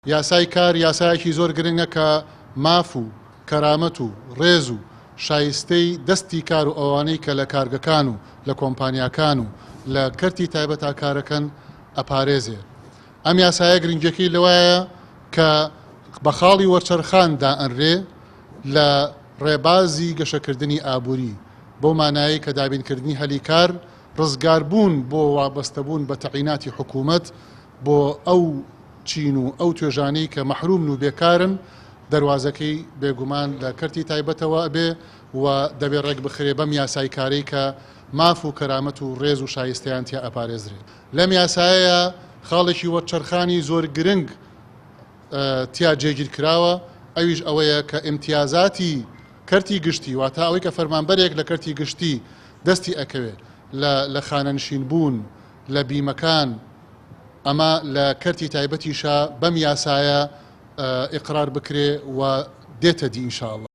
یاسای کار یاسایەکی زۆر گرنگە کە ماف و کەرامەت و ڕێز و شایستەی دەستی کار و ئەوانەی کە لە کارگەکان و لە کۆمپانیاکان و لە کەرتی تایبەتا کارەکەن ئەپارێزێ. ئەم یاسایە گرنگیەکەی لەوایە کە بە خاڵی وەرچەرخان دائەنرێ لە ڕێبازی گەشەکردنی ئابووری، بەو مانایەی کە دابینکردنی هەلی کار، ڕزگاربوون بۆ وابەستەبوون بە تەعیناتی حکوومەت بۆ ئەو چین و ئەو توێژانەی کە مەحروومن و بێکارن، دەروازەکەی بێگومان لە کەرتی تایبەتەوە ئەبێ و دەبێ ڕێک بخرێ بەم یاسای کارەی کە ماف و کەرامەت و ڕێز و شایستەیان تیا ئەپارێزرێ. لەم یاسایەیا خاڵێکی وەرچەرخانی زۆر گرنگ تیا جێگیر کراوە، ئەویش ئەوەیە کە ئیمتیازاتی کەرتی گشتی، واتە ئەوەی کە فەرمانبەرێک لە کەرتی گشتی دەستی ئەکەوێ لە لە خانەنشین بوون، لە بیمەکان، ئەمە لە کەرتی تایبەتیشا بەم یاسایە ئیقرار بکرێ و دێتە دی ان شاء اللە.